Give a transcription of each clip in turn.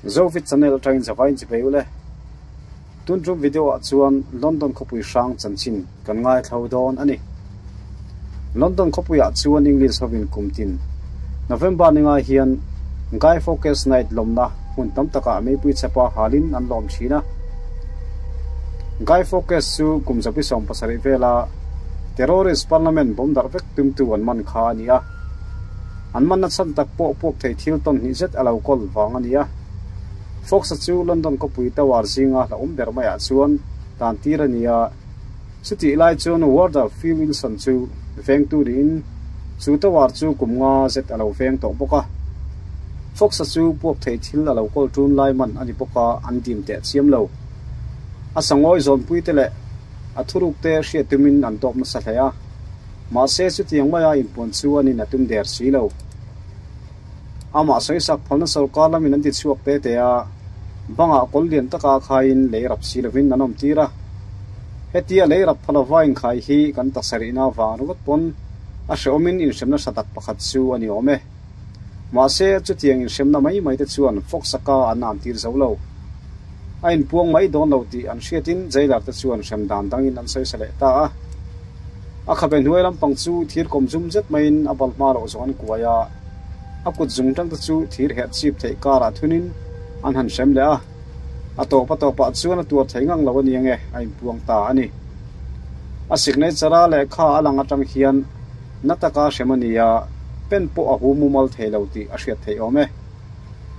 Zovit channel atangin zavaiin chi bei ule. Tun tum video ah chuan London khawpui hrang chanchin kan ngaithlo dawn a ni. London khawpui ah chuan English hovin kum tin November ni ngai hian Guy Fawkes Night lawmna hmun tam takah meipui chhepa halin an lawm thin a. Guy Fawkes chu kum 27 vela terrorist parliament bawm darh vek tumtu an man kha a ni a. An manna chhan tak pawh puak thei thil tawn hnih zet a lo kawl vang a ni a. Fox-a chu London khawpui tower zinga hlauhawm ber maiah chuan tan tir a ni a. Chutih lai chuan Warder Phil Wilson chu vengtu niin chu tower chu kum nga zet a lo veng tawh bawk a. Fox-a chu puak thei thil a lo kawl ṭun lai man a ni bawk a, an dim teh chiam lo. A sangawi zawnpuite leh a thurukte hriat tumin an tawp nasa hle a. Mahse, chutiang maia inpuan chu an in a tum der si lo. Amah sawisak phalna sorkar lamin an ti chhuak te te a, bangah kawl lian taka khaiin lei rap si lovin an awm tir a. Hetia lei rap phalh ava inkhai hi kan taksa rihna avang ringawt pawn a hrehawmin inhremna hra tak pakhat chu a ni awm e. Mahse, chutiang inhremna mai mai te chuan Fox-a ka an an tir zo lo. A inpuang mai dawn lo tih an hriatin jailer te chuan hrem dan dangin an sawisa leh ta a. A khabe hnuai lampang chu thir kawm zum zet maiin a bal hma loh zawng an kuai a, a kut zung tang te chu thir herh chip theih karah thunin an han hrem leh a. A tawp a tawpah chuan a tuar thei ngang lo a ni ange, a inpuang ta a ni. A signature a lehkha a lang atang hian na taka hrem a ni a, pen pawh a hu mumal thei lo tih a hriat theih awm e.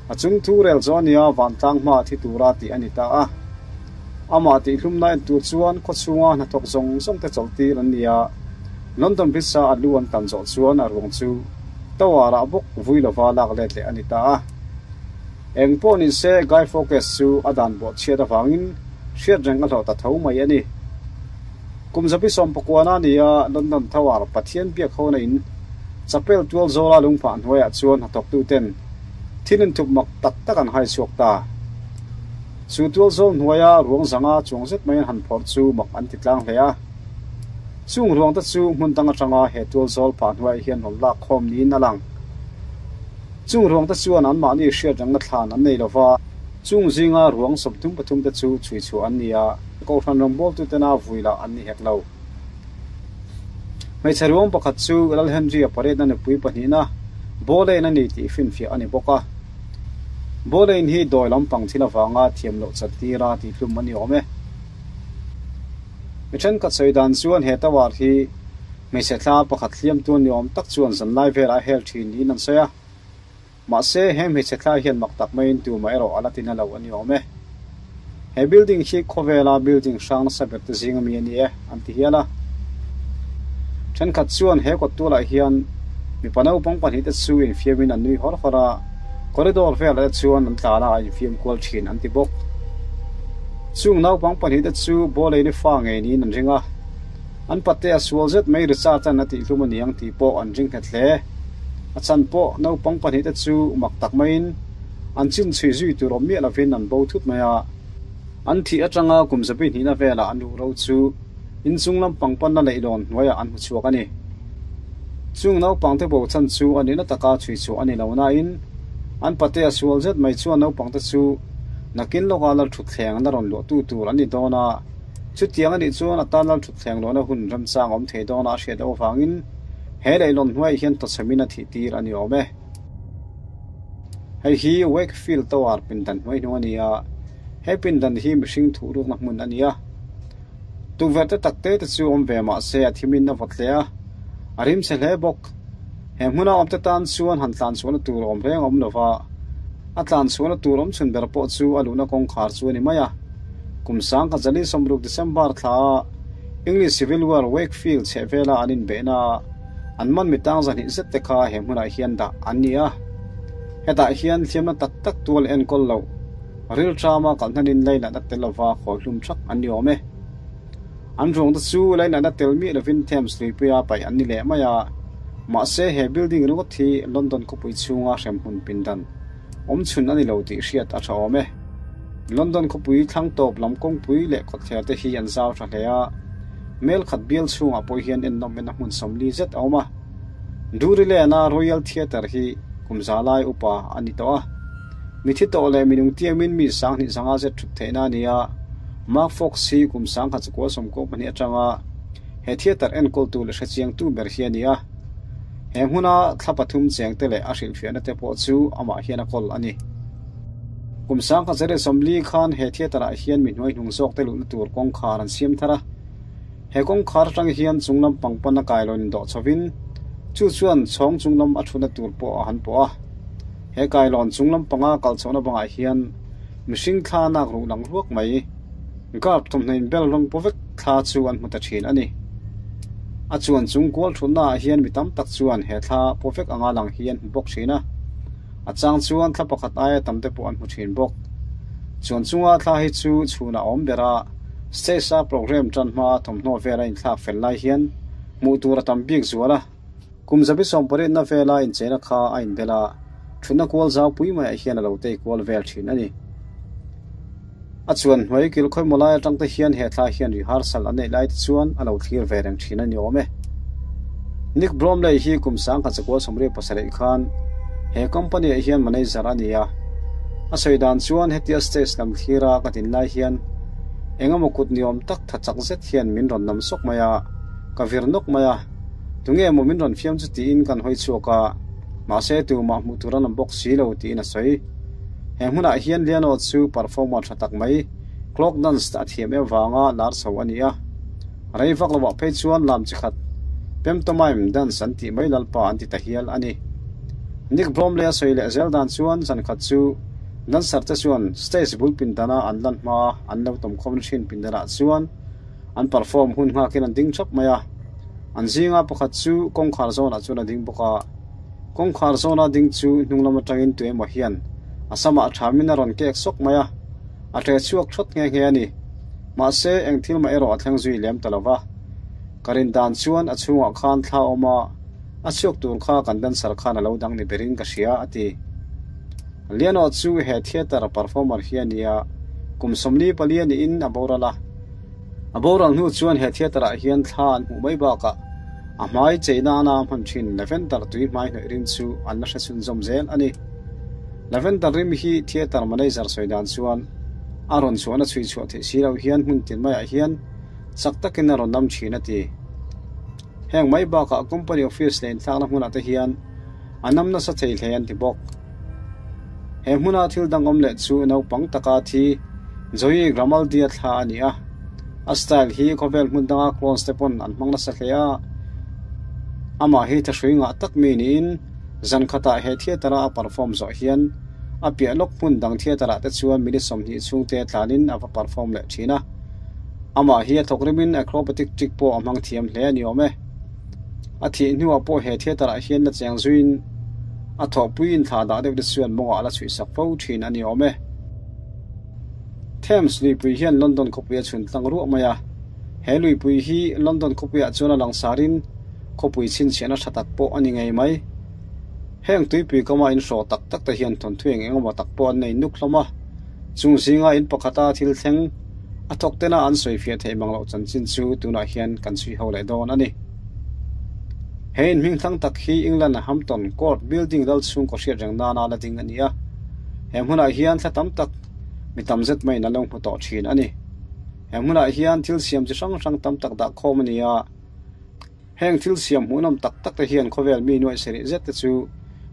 A chung thu rel chu a nia vantlang hma thi tura tih a ni ta a. Amah tihhlumna en tur chuan khawchhunga hnathawk zawng zawng te chawlh tir an ni a, London Bridge-a a lu an tan zawh chuan a ruang chu Tower ah bawk vui lova lak let leh a ni ta a. Eng pawh ni se Guy Fawkes chu a dan bawh chhiat avangin hriat reng a hlawh ta tho mai a ni. Kum 19 a ni a, London Tower Pathian biak hona in Chapel tual zawla lungphah hnuaiah chuan hnathawktuten thil inthup mak tak tak an hai chhuak ta. Chu tual zawl hnuaia ruang zanga chuang zet mai an han phawrh chu mak an ti tlang hle a. Chung ruangte chu hmun dang atanga he tual zawl phah hnuaiah hian rawn lak khawm niin a lang. Chung ruangte chuan anmahni hriat rengna thlan an nei lova, chung zinga ruang 33 te chu chhui chhuah an ni a, Kohhran rawngbawltutena vui lah an ni hek lo. Hmeichhe ruang pakhat chu Lal Henry-a pariatna nupui pahnihna Boleyn a ni tih finfiah a ni bawk a. Boleyn hi dawi lampang thil avanga thiam loh chat tira tihhlum a ni awm e. Mi thenkhat sawi dan chuan he tower hi hmeichhe thla pakhat hliamtu a ni awm tak chuan zanlai velah a hel thin niin an sawi a. Mahse, he hmeichhe thlai hian mak tak maiin tumah erawh a la ti na lo a ni awm e. He building hi khawvela building hrang nasa ber te zing ami a ni e, an ti hial a. Thenkhat chuan he kawt tualah hian mipa naupang pahnihte chu infiamin an nui hawr hawr a, corridor velah te chuan an tlan a, a infiam kual thin an ti bawk. Chung naupang pahnihte chu Bawleini fa ngei niin an ring a. An pate a sual zet mai Richard-a'n a tihhlum a ni ang tih pawh an ring nghet hle. A chhan pawh naupang pahnihte chu mak tak maiin an chin chhui zui tur awm miah lovin an bo thut mai a. An thih atanga kum zabi hnihna velah an ruhro chu inchung lampang panna leihlawn hnuaiah an hmu chhuak a ni. Chung naupangte bo chhan chu a nihna taka chhui chhuah a ni lo nain an pate a sual zet mai chuan naupangte chu nakin lawka lalthutthleng la rawn luahtu tur an ni dawn a. Chutiang a nih chuan a tan lal thutthleng lohna hun remchang awm thei dawna a hriat loh avangin he leihlawn hnuaiah hian tawchhemin a thih tir a ni awm e. Hei hi Wakefield Tower pindan hnuai hnung a ni a, he pindan hi mihring thuh rukna hmun a ni a. Tukverh te tak te te chu awm ve mah se a thimin a vawt hle a, a rim chhe hle bawk. He hmuna awmte tan chuan han tlan chhuahna tur awm reng a awm lo va, a tlan chhuahna tur awm chhun ber pawh chu a luhna kawngkhar chu a ni mai a. Kum sang kha Jali 60 December thla a English Civil War Wakefield chhehvela an inbeihna a an man mi tang 200 zet te kha he hmunah hian dah an ni a. Hetah hian hliamna tak tak tual enkawl loh rilṭama kalhnanin leinatna tel lova khawihlum thak an ni awm e. An ruang te chu leinatna tel miah lovin Thames luipuia paih an ni leh mai a. Mahse he building ringawt hi London khawpui chhunga hremhmun pindan awm chhun a ni lo tih hriat a tha awm e. London khawpui thlang tawp lam kawngpui leh kawtthler te hi an zau tha hle a, mel khat bial chhungah pawh hian ennawm en a hmun 40 zet a awm a. Drury Lane-a Royal Theatre hi kum za lai upa a ni tawh a. Mithi tawh leh minung tiamin mi 2500 zet thut theihna a ni a, Mark Fox hi kum 1992 atanga he theatre enkawltu leh hrechiangtu ber hi a ni a. He hmuna thla pathum chengte leh a hrilhfiahna te pawh chu amah hian a kawl a ni. Kum 1940 khan he theatre ah hian mi hnuaihnung zawk te luhna tur kawngkhar an siam thar a. He kawngkhar atang hian chunglam pangpan a kailawn indawh chhovin chu chuan chhawng chunglam a thutna tur pawh a han pawh a. He kailawn chunglam panga kal chhohna bangah hian mihring thla nak ruh lang ruak mai. Guard thawmhnaw inbel rawng paw vek thla chu an hmu ta thin a ni. A chuan chung kual thutna ah hian mi tam tak chuan he thla paw vek anga lang hi an hmu bawk thin a. A chang chuan thla pakhat aia tam te pawh an hmu thin bawk. Chuan chunga thla hi chu chhunah a awm ber a, stage a programme tan hma thawmhnaw vel a inthlak fel lai hian hmuh tur a tam bik zual a. Kum zabi sawmpariatna vela incheina kha a inbel a, thutna kual zau pui maiah hian a lo tei kual vel thin a ni. A chuan hnuai kil khawimaw lai atang te hian he thla hian rehearsal a neih lai te chuan a lo thlir ve reng thin a ni awm e. Nick Bromley hi kum 1987 khan he company ah hian manager a ni a. A sawi dan chuan hetia stage lam thlira ka din lai hian engemaw kut ni awm tak tha chak zet hian min rawn nam sawk mai a, ka vir nawk mai a. Tunge maw min rawn fiam chu tiin kan hawi chhuak a, mahse tumah hmuh tur an awm bawk si lo tiin a sawi. He hmunah hian Liano chu performer tha tak mai, clog dance a thiam em vanga lar chho a ni a. Rei vak lovah phei chuan lam chi khat, pantomime dance an tih mai lalpa an ti ta hial a ni. Nick Bromley a sawi leh zel dan chuan zan khat chu dancer te chuan stage bul pindana an lan hma an lo tawmkhawmna thin pindanah chuan an perform hun nghakin an ding thap mai a. An zinga pakhat chu kawngkhar zawnah chuan a ding bawk a. Kawngkhar zawna ding chu hnung lam atangin tu emaw hian a samah thamin a rawn kek sawk mai a, a tle chhuak thawt nghe nghe a ni. Mahse, eng thil mah erawh a thleng zui lem ta lo va. Ka rin dan chuan a chhungah khan thla awm a, a chhuak tur kha kan dancer khan a lo dang ni berin ka hria, a ti. Liano chu he theatre performer hi a ni a, kum 44 niin a boral a. A boral hnu chuan he theatre ah hian thla an hmuh mai bakah a hmai chei nana hman thin Lavender tui hmai hnawih rim chu an la hre chhunzawm zel a ni. Lavender rim hi theatre manager sawi dan chuan a rawn chhuahna chhui chhuah theih si loh hian hmun tin maiah hian chak takin a rawn lam thin a ti. Heng mai bakah company office leh inthlakna hmunah te hian a nam nasa thei hle an ti bawk. He hmuna thil dang awm leh chu naupang taka thi Joey Grimaldi-a thla a ni a. A style hi khawvel hmun danga clones te pawn an hmang nasa hle a. Amah hi thahrui ngah tak mi niin zan khatah he theatre-a a perform zawh hian a piah lawk hmun dang theatre-ah te chuan minute 20 chhungte tlanin a va perform leh thin a. Amah hi a thawk rimin acrobatic trick pawh a hmang thiam hle a ni awm e. A thih hnuah pawh he theatre ah hian la cheng zuiin a thawhpuiin thla dah deuh te chuan mawngah a la chhuihsak fo thin a ni awm e. Thames luipui hian London khawpui a chhun tlang ruah mai a. He luipui hi London khawpuiah chuan a langsarin khawpui chhinchhiahna tha tak pawh a ni ngei mai. Heng tuipui kama inhrawh tak tak te hian thawnthu eng engemaw tak pawh an nei nuk hlawm a. Chung zinga in pakhata thil thleng a thawk tena an sawi fiah theih mang loh chanchin chu tunah hian kan chhui ho leh dawn a ni. He in hming thlang tak hi England a Hampton Court building lal chhungkaw hriat reng nana la ding a ni a. He hmunah hian thla tam tak mi tam zet maiin an lo hmu tawh thin a ni. He hmunah hian thil siam chi hrang hrang tam tak dah khawm a ni a. Heng thil siam hmuhnawm tak tak te hian khawvel mi nuaih sarih zet te chu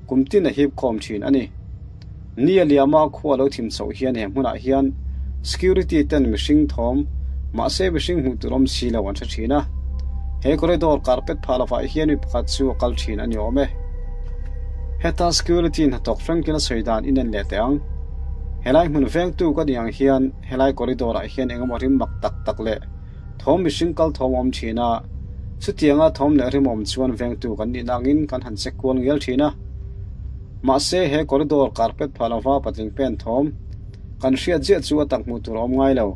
kum tin a hip khawm thin a ni. Ni a liama khua lo thim chhoh hian he hmunah hian security ten mihring thawm mahse mihring hmuh tur awm si lo an hre thin a. He corridor carpet phah lovah hian mi pakhat chu a kal thin a ni awm e. Heta security hnathawk Franklin a sawi dan inen leh teh ang. Helai hmun vengtu ka ni ang hian helai corridor ah hian engemaw rim mak tak tak leh Thawm mihring kal thawm a awm thin a, chutianga thawm leh rimawm chuan vengtu kan nih nangin kan han check kual ngial thin a. Mahse, he corridor carpet phah lova patling pen thawm kan hriat ziah chu a tak hmuh tur a awm ngai lo.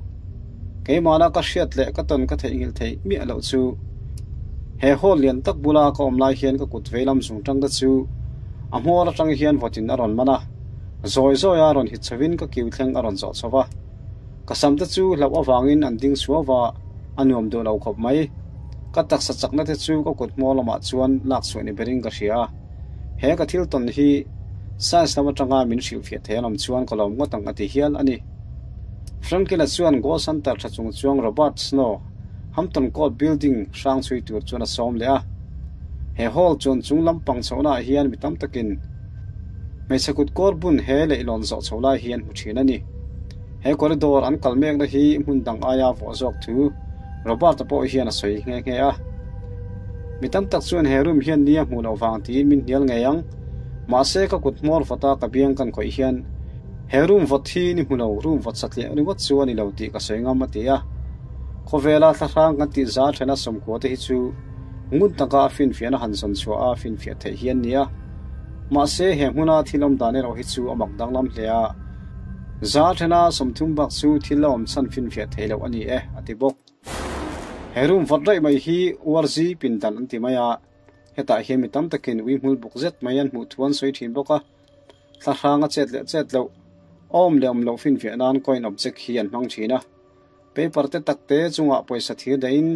Keimahna ka hriat leh ka tawn ka theihnghilh theih miah loh chu he hall lian tak bula ka awm lai hian ka kut veilam zung tang te chu a hmawr atang hian vawtin a rawn man a, zawi zawi a rawn hit chhovin ka kiu thleng a rawn zawh chho va. Ka sam te chu hlauh avangin an ding suau va, a nuam duh lo khawp mai. Ka taksa chakna te chu ka kut hmawr lamah chuan lak chhuah ni berin ka hria. He ka thil tawn hi Science lam atanga min hrilhfiah thei an awm chuan ka lawm ngawt ang a ti hial a ni. Franklin-a chuan Gold Center tha chung chuang Robert Snow, Hampton Court Building hrang chhui tur chuan a sawm leh a. He hall chuan chung lampang chhohnaah hian mi tam takin hmeichhe kut kawr bun he leihlawn zawh chho lai hi an hmu thin a ni. He corridor an kal mekna hi hmun dang aia vawh zawk thu Robert-a pawh hian a sawi nghe nghe a. Mi tam tak chuan he room hian ni a hmuh loh vang tiin min hnial ngei ang. Mahse ka kut hmawr vawta ka biang kan khawih hian he room vawt hi ni hmu lo, room vawt satliah ringawt chu a ni lo tih ka sawi ngam a ti a. Khawvela thlahrang kan tih za thena sawmkua te hi chu ngun taka a finfiahna han zawn chhuah a finfiah theih hi an ni a. Mahse he hmuna thil awm dan erawh hi chu a mak danglam hle a. Za thena 30 bak chu thil a awm chhan finfiah theih loh a ni e, a ti bawk. He room vawt raih mai hi URG pindan an ti mai a. Hetah hian mi tam takin ui hmul buk zet mai an hmuh thu an sawi thin bawk a, thlahrang a chet leh chet loh, awm leh awm loh finfiah nan coin object hi an hmang thin a. Paper te tak te chungah pawisa thir dahin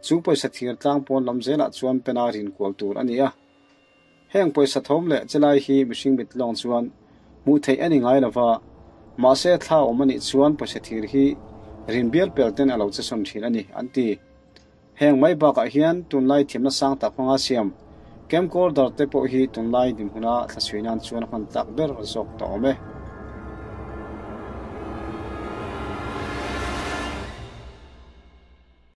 chu pawisa thir tlang pawn lam zelah chuan pen a rin kual tur a ni a. Heng pawisa thawm leh che lai hi mihring mit lawng chuan hmuh theih a ni ngai lova, mahse thla awm a nih chuan pawisa thir hi rin bial pel ten a lo che sawn thin a ni, an ti. Heng mai bakah hian tunlai thiamna sang tak hmanga siam camcorder te pawh hi tunlai dinhmuna thla chhui nan chuan a hman tlak ber zawk tawh awm e.